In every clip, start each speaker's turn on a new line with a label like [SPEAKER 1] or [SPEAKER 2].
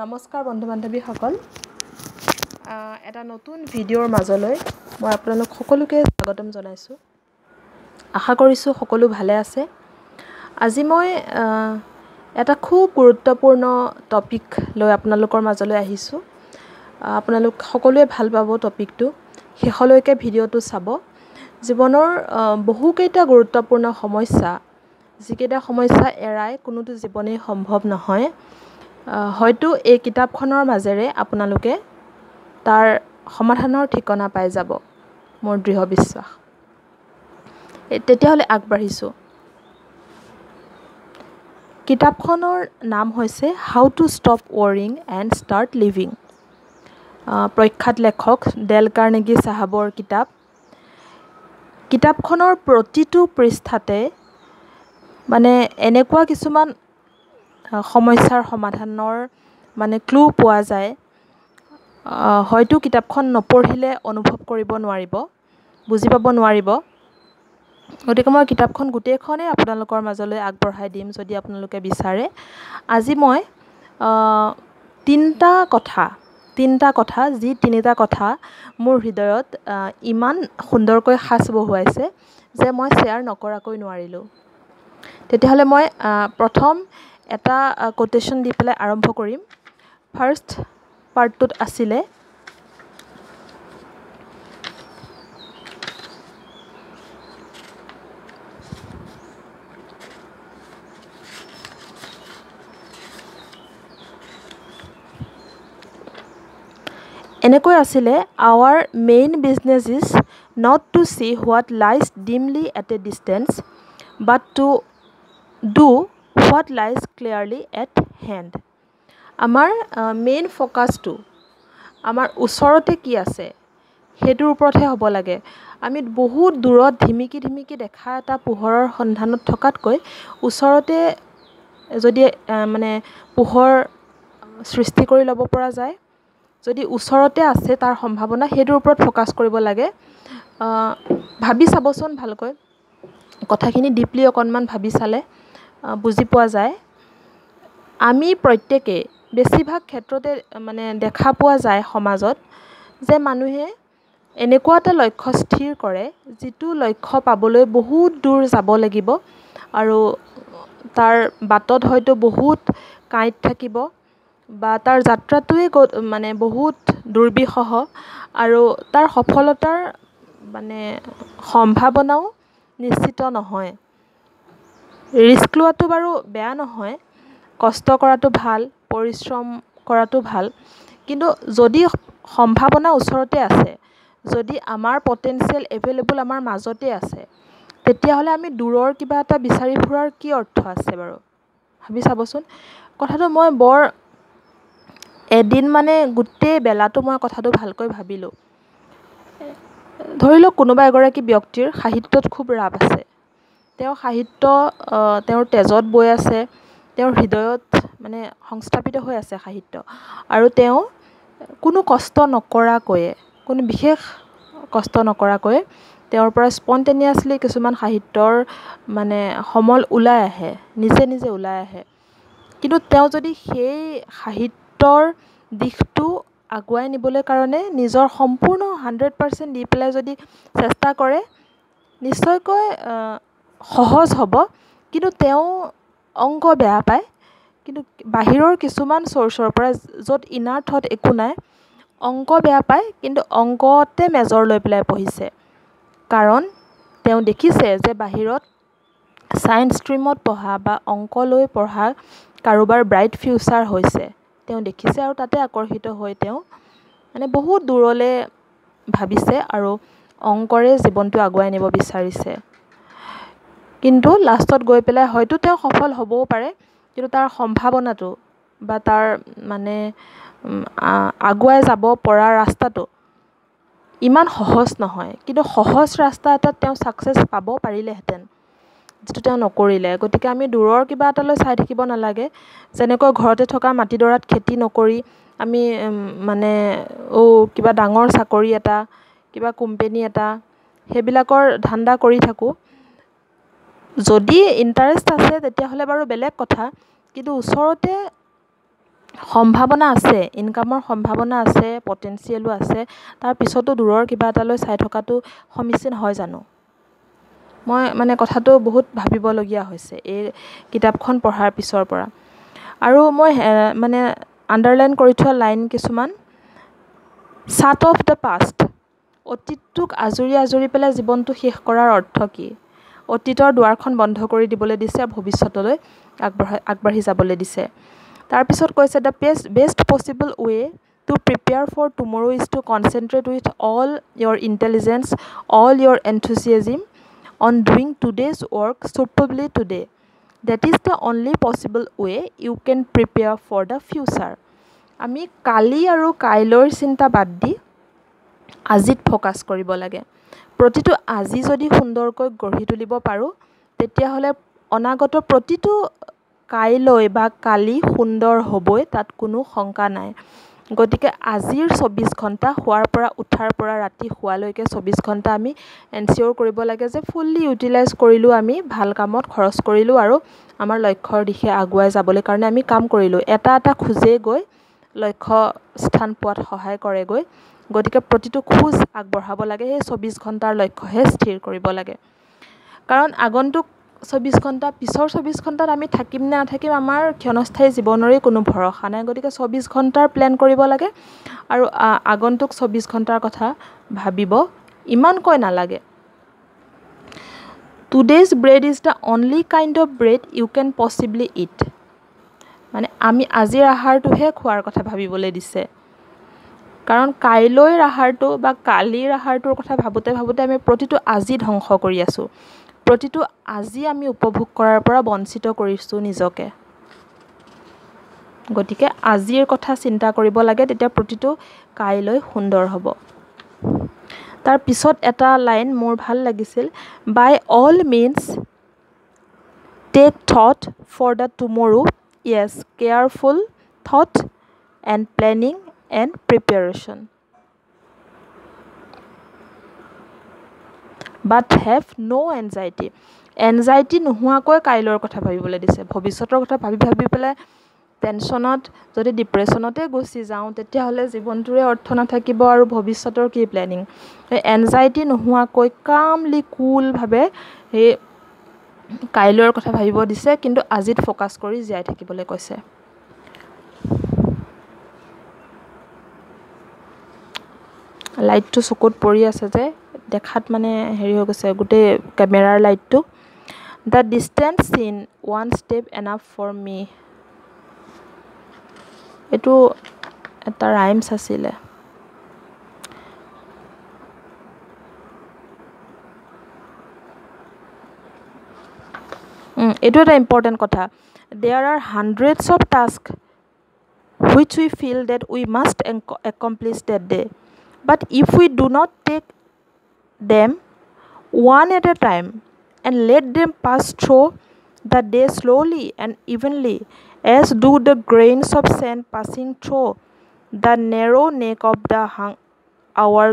[SPEAKER 1] নমস্কাৰ বন্ধু বান্ধৱীসকল, এটা নতুন ভিডিঅ'ৰ মাজলৈ মই আপোনালোক সকলোকে স্বাগতম জনাইছোঁ। আশা কৰিছোঁ সকলো ভালে আছে। আজি মই এটা খুব গুৰুত্বপূৰ্ণ টপিক লৈ আপোনালোকৰ মাজলৈ আহিছোঁ। আপোনালোক সকলোৱে ভাল পাব টপিকটো, শেষলৈকে ভিডিঅ'টো চাব। জীৱনৰ বহুকেইটা গুৰুত্বপূৰ্ণ সমস্যা, যিকেইটা সমস্যা এৰাই কোনোটো জীৱনেই সম্ভৱ নহয়, হয়তো এই কিতাপখনৰ মাজেৰে আপোনালোকে তাৰ সমাধানৰ ঠিকনা পাই যাব, মোৰ দৃঢ় বিশ্বাস। তেতিয়াহ'লে আগবাঢ়িছোঁ। কিতাপখনৰ নাম হৈছে how to stop worrying and start living. প্ৰখ্যাত লেখক ডেল কাৰ্নেগী চাহাবৰ কিতাপ। কিতাপখনৰ প্ৰতিটো পৃষ্ঠাতে মানে এনেকুৱা কিছুমান সমস্যাৰ সমাধানৰ মানে ক্লু পোৱা যায়, হয়তো কিতাপখন নপঢ়িলে অনুভৱ কৰিব নোৱাৰিব, বুজি পাব নোৱাৰিব। গতিকে মই কিতাপখন গোটেইখনেই আপোনালোকৰ মাজলৈ আগবঢ়াই দিম যদি আপোনালোকে বিচাৰে। আজি মই তিনিটা কথা, যি তিনিটা কথা মোৰ হৃদয়ত ইমান সুন্দৰকৈ সাঁচ বহুৱাইছে যে মই শ্বেয়াৰ নকৰাকৈ নোৱাৰিলোঁ। তেতিয়াহ'লে মই প্ৰথম এটা কোটেশ্যন দি পেলাই আৰম্ভ কৰিম। ফাৰ্ষ্ট পাৰ্টটোত আছিলে, এনেকৈ আছিলে, our main business is not to see what lies dimly at a distance but to do what lies clearly at hand. আমাৰ মেইন ফ'কাছটো আমাৰ ওচৰতে কি আছে সেইটোৰ ওপৰতহে হ'ব লাগে। আমি বহুত দূৰত ধিমিকি ধিমিকি দেখা এটা পোহৰৰ সন্ধানত থকাতকৈ ওচৰতে যদি মানে পোহৰ সৃষ্টি কৰি ল'ব পৰা যায়, যদি ওচৰতে আছে তাৰ সম্ভাৱনা, সেইটোৰ ওপৰত ফ'কাছ কৰিব লাগে। ভাবি চাবচোন ভালকৈ, কথাখিনি ডিপলি অকণমান ভাবি চালে বুজি পোৱা যায়। আমি প্ৰত্যেকেই বেছিভাগ ক্ষেত্ৰতে মানে দেখা পোৱা যায় সমাজত যে মানুহে এনেকুৱা এটা লক্ষ্য স্থিৰ কৰে যিটো লক্ষ্য পাবলৈ বহুত দূৰ যাব লাগিব আৰু তাৰ বাটত হয়তো বহুত কাঁইট থাকিব বা তাৰ যাত্ৰাটোৱে মানে বহুত দুৰ্বিষহ আৰু তাৰ সফলতাৰ মানে সম্ভাৱনাও নিশ্চিত নহয়। ৰিস্ক লোৱাটো বাৰু বেয়া নহয়, কষ্ট কৰাটো ভাল, পৰিশ্ৰম কৰাটো ভাল, কিন্তু যদি সম্ভাৱনা ওচৰতে আছে, যদি আমাৰ পটেঞ্চিয়েল এভেইলেবল আমাৰ মাজতে আছে, তেতিয়াহ'লে আমি দূৰৰ কিবা এটা বিচাৰি ফুৰাৰ কি অৰ্থ আছে বাৰু? ভাবি চাবচোন কথাটো। মই বৰ এদিন মানে গোটেই বেলাটো মই কথাটো ভালকৈ ভাবিলোঁ। ধৰি লওক কোনোবা এগৰাকী ব্যক্তিৰ সাহিত্যত খুব ৰাপ আছে, তেওঁ সাহিত্য তেওঁৰ তেজত বৈ আছে, তেওঁৰ হৃদয়ত মানে সংস্থাপিত হৈ আছে সাহিত্য, আৰু তেওঁ কোনো কষ্ট নকৰাকৈয়ে, কোনো বিশেষ কষ্ট নকৰাকৈয়ে তেওঁৰ পৰা স্পনটেনিয়াছলি কিছুমান সাহিত্যৰ মানে সমল ওলাই আহে, নিজে নিজে ওলাই আহে। কিন্তু তেওঁ যদি সেই সাহিত্যৰ দিশটো আগুৱাই নিবলৈ কাৰণে নিজৰ সম্পূৰ্ণ 100% দি পেলাই যদি চেষ্টা কৰে, নিশ্চয়কৈ সহজ হ'ব। কিন্তু তেওঁ অংক বেয়া পায়, কিন্তু বাহিৰৰ কিছুমান চ'ৰ্চৰ পৰা য'ত ইনাৰ থট একো নাই, অংক বেয়া পায় কিন্তু অংকতে মেজৰ লৈ পেলাই পঢ়িছে, কাৰণ তেওঁ দেখিছে যে বাহিৰত ছায়েন্স ষ্ট্ৰীমত পঢ়া বা অংক লৈ পঢ়া কাৰোবাৰ ব্ৰাইট ফিউচাৰ হৈছে, তেওঁ দেখিছে আৰু তাতে আকৰ্ষিত হৈ তেওঁ মানে বহুত দূৰলৈ ভাবিছে আৰু অংকৰে জীৱনটো আগুৱাই নিব বিচাৰিছে। কিন্তু লাষ্টত গৈ পেলাই হয়তো তেওঁ সফল হ'বও পাৰে, কিন্তু তাৰ সম্ভাৱনাটো বা তাৰ মানে আগুৱাই যাব পৰা ৰাস্তাটো ইমান সহজ নহয়। কিন্তু সহজ ৰাস্তা এটাত তেওঁ ছাকচেছ পাব পাৰিলেহেঁতেন, যিটো তেওঁ নকৰিলে। গতিকে আমি দূৰৰ কিবা এটালৈ চাই থাকিব নালাগে। যেনেকৈ ঘৰতে থকা মাটিডৰাত খেতি নকৰি আমি মানে কিবা ডাঙৰ চাকৰি এটা, কিবা কোম্পেনী এটা, সেইবিলাকৰ ধান্দা কৰি থাকোঁ। যদি ইণ্টাৰেষ্ট আছে তেতিয়াহ'লে বাৰু বেলেগ কথা, কিন্তু ওচৰতে সম্ভাৱনা আছে, ইনকামৰ সম্ভাৱনা আছে, পটেঞ্চিয়েলো আছে, তাৰ পিছতো দূৰৰ কিবা এটালৈ চাই থকাটো সমীচীন হয় জানো? মই মানে কথাটো বহুত ভাবিবলগীয়া হৈছে এই কিতাপখন পঢ়াৰ পিছৰ পৰা। আৰু মই মানে আণ্ডাৰলাইন কৰি থোৱা লাইন কিছুমান, "Shut off the past." অতীতটোক আঁজুৰি আঁজুৰি পেলাই জীৱনটো শেষ কৰাৰ অৰ্থ কি? অতীতৰ দুৱাৰখন বন্ধ কৰি দিবলৈ দিছে আৰু ভৱিষ্যতলৈ আগবাঢ়ি যাবলৈ দিছে। তাৰপিছত কৈছে, "The best possible way to prepare for tomorrow is to concentrate with all your intelligence, all your enthusiasm on doing today's work superbly today. That is the only possible way you can prepare for the future." আমি কালি আৰু কাইলৈৰ চিন্তা বাদ দি Ajit focus কৰিব লাগে। প্ৰতিটো আজি যদি সুন্দৰকৈ গঢ়ি তুলিব পাৰোঁ, তেতিয়াহ'লে অনাগত প্ৰতিটো কাইলৈ বা কালি সুন্দৰ হ'বই, তাত কোনো শংকা নাই। গতিকে আজিৰ 24 ঘণ্টা, শোৱাৰ পৰা উঠাৰ পৰা ৰাতি শোৱালৈকে 24 ঘণ্টা আমি এনচিয়'ৰ কৰিব লাগে যে ফুল্লি ইউটিলাইজ কৰিলোঁ, আমি ভাল কামত খৰচ কৰিলোঁ আৰু আমাৰ লক্ষ্যৰ দিশে আগুৱাই যাবলৈ কাৰণে আমি কাম কৰিলোঁ। এটা এটা খোজেই গৈ লক্ষ্য স্থান পোৱাত সহায় কৰেগৈ। গতিকে প্ৰতিটো খোজ আগবঢ়াব লাগে, সেই 24 ঘণ্টাৰ লক্ষ্যহে স্থিৰ কৰিব লাগে। কাৰণ আগন্তুক 24 ঘণ্টা, পিছৰ 24 ঘণ্টাত আমি থাকিম নে নাথাকিম আমাৰ ক্ষণস্থায়ী জীৱনৰেই কোনো ভৰসা নাই। গতিকে 24 ঘণ্টাৰ প্লেন কৰিব লাগে আৰু আগন্তুক 24 ঘণ্টাৰ কথা ভাবিব ইমানকৈ নালাগে। "Today's bread is the only kind of bread you can possibly eat." মানে আমি আজিৰ আহাৰটোহে খোৱাৰ কথা ভাবিবলৈ দিছে, কাৰণ কাইলৈৰ আহাৰটো বা কালিৰ আহাৰটোৰ কথা ভাবোঁতে ভাবোঁতে আমি প্ৰতিটো আজি ধ্বংস কৰি আছোঁ, প্ৰতিটো আজি আমি উপভোগ কৰাৰ পৰা বঞ্চিত কৰিছোঁ নিজকে। গতিকে আজিৰ কথা চিন্তা কৰিব লাগে, তেতিয়া প্ৰতিটো কাইলৈ সুন্দৰ হ'ব। তাৰ পিছত এটা লাইন মোৰ ভাল লাগিছিল, "By all means take thought for the tomorrow, yes, careful thought and planning and preparation, but have no anxiety." Anxiety নোহোৱাকৈ কাইলৈৰ কথা ভাবিবলৈ দিছে। ভৱিষ্যতৰ কথা ভাবি ভাবি পেলাই টেনশ্যনত যদি ডিপ্ৰেশ্যনতে গুচি যাওঁ, তেতিয়াহ'লে জীৱনটোৰে অৰ্থ নাথাকিব আৰু ভৱিষ্যতৰ কি প্লেনিং? এনজাইটি নোহোৱাকৈ কামলি, কুলভাৱে সেই কাইলৈৰ কথা ভাবিব দিছে, কিন্তু আজিত ফ'কাছ কৰি জীয়াই থাকিবলৈ কৈছে। লাইটটো চকুত পৰি আছে যে দেখাত মানে হেৰি হৈ গৈছে গোটেই কেমেৰাৰ লাইটটো। "The distance seen, one step enough for me." এইটো এটা ৰাইমছ আছিলে। এইটো এটা ইম্পৰ্টেণ্ট কথা। "There are hundreds of task which we feel that we must accomplish that day, but if we do not take them one at a time and let them pass through the day slowly and evenly, as do the grains of sand passing through the narrow neck of the hour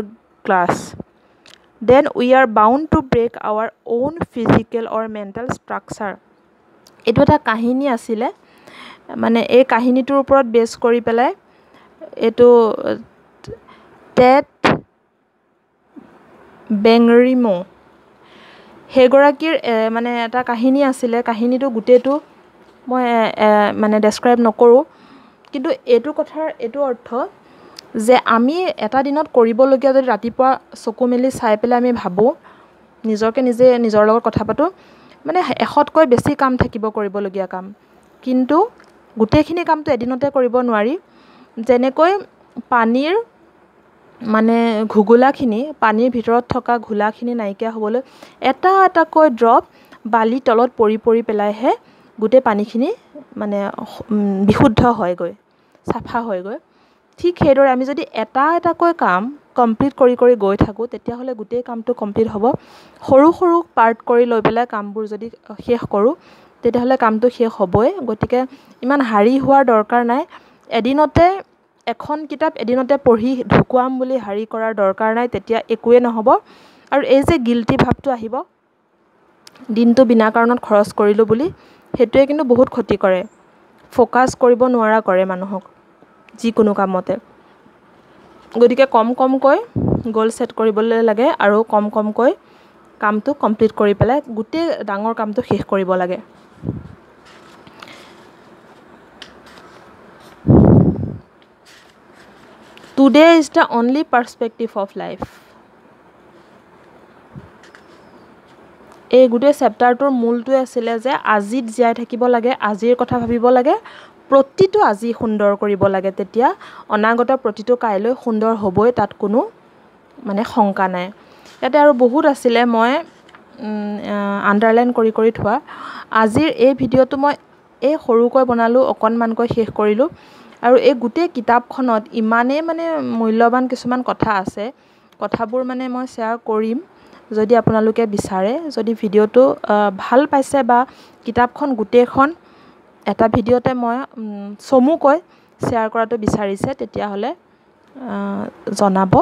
[SPEAKER 1] glass, then we are bound to break our own physical or mental structure." এইটো এটা কাহিনী আছিলে, মানে এই কাহিনীটোৰ ওপৰত বেছ কৰি পেলাই এইটো টেট বেংৰিমো সেইগৰাকীৰ মানে এটা কাহিনী আছিলে। কাহিনীটো গোটেইটো মই মানে ডেছক্ৰাইব নকৰোঁ, কিন্তু এইটো কথাৰ এইটো অৰ্থ যে আমি এটা দিনত কৰিবলগীয়া, যদি ৰাতিপুৱা চকু মেলি চাই পেলাই আমি ভাবোঁ, নিজকে নিজে নিজৰ লগত কথা পাতোঁ, মানে 100তকৈ বেছি কাম থাকিব কৰিবলগীয়া কাম, কিন্তু গোটেইখিনি কামটো এদিনতে কৰিব নোৱাৰি। যেনেকৈ পানীৰ মানে ঘুগুলাখিনি, পানীৰ ভিতৰত থকা ঘোলাখিনি নাইকিয়া হ'বলৈ এটা এটাকৈ ড্ৰপ বালি তলত পৰি পৰি পেলাইহে গোটেই পানীখিনি মানে বিশুদ্ধ হয়গৈ, চাফা হয়গৈ, ঠিক সেইদৰে আমি যদি এটা এটাকৈ কাম কমপ্লিট কৰি কৰি গৈ থাকোঁ, তেতিয়াহ'লে গোটেই কামটো কমপ্লিট হ'ব। সৰু সৰু পাৰ্ট কৰি লৈ পেলাই কামবোৰ যদি শেষ কৰোঁ, তেতিয়াহ'লে কামটো শেষ হ'বই। গতিকে ইমান হাৰি হোৱাৰ দৰকাৰ নাই। এদিনতে এখন কিতাপ এদিনতে পঢ়ি ঢুকুৱাম বুলি হাৰি কৰাৰ দৰকাৰ নাই, তেতিয়া একোৱেই নহ'ব। আৰু এই যে গিল্টি ভাৱটো আহিব, দিনটো বিনা কাৰণত খৰচ কৰিলোঁ বুলি, সেইটোৱে কিন্তু বহুত ক্ষতি কৰে, ফ'কাছ কৰিব নোৱাৰা কৰে মানুহক। যিকোনো কামতে। গতিকে কম কমকৈ গ'ল ছেট কৰিবলৈ লাগে আৰু কম কমকৈ কামটো কমপ্লিট কৰি পেলাই গোটেই ডাঙৰ কামটো শেষ কৰিব লাগে। Today is the only perspective of life. এই গোটেই চেপ্টাৰটোৰ মূলটোৱে আছিলে যে আজিত জীয়াই থাকিব লাগে, আজিৰ কথা ভাবিব লাগে, প্ৰতিটো আজি সুন্দৰ কৰিব লাগে, তেতিয়া অনাগত প্ৰতিটো কাইলৈ সুন্দৰ হ'বই, তাত কোনো মানে শংকা নাই। ইয়াতে আৰু বহুত আছিলে, মই আণ্ডাৰলাইন কৰি কৰি থোৱা। আজিৰ এই ভিডিঅ'টো মই এই সৰুকৈ বনালোঁ, অকণমানকৈ শেষ কৰিলোঁ। আৰু এই গোটেই কিতাপখনত ইমানেই মানে মূল্যৱান কিছুমান কথা আছে, কথাবোৰ মানে মই শ্বেয়াৰ কৰিম যদি আপোনালোকে বিচাৰে। যদি ভিডিঅ'টো ভাল পাইছে বা কিতাপখন গোটেইখন এটা ভিডিঅ'তে মই চমুকৈ শ্বেয়াৰ কৰাটো বিচাৰিছে, তেতিয়াহ'লে জনাব।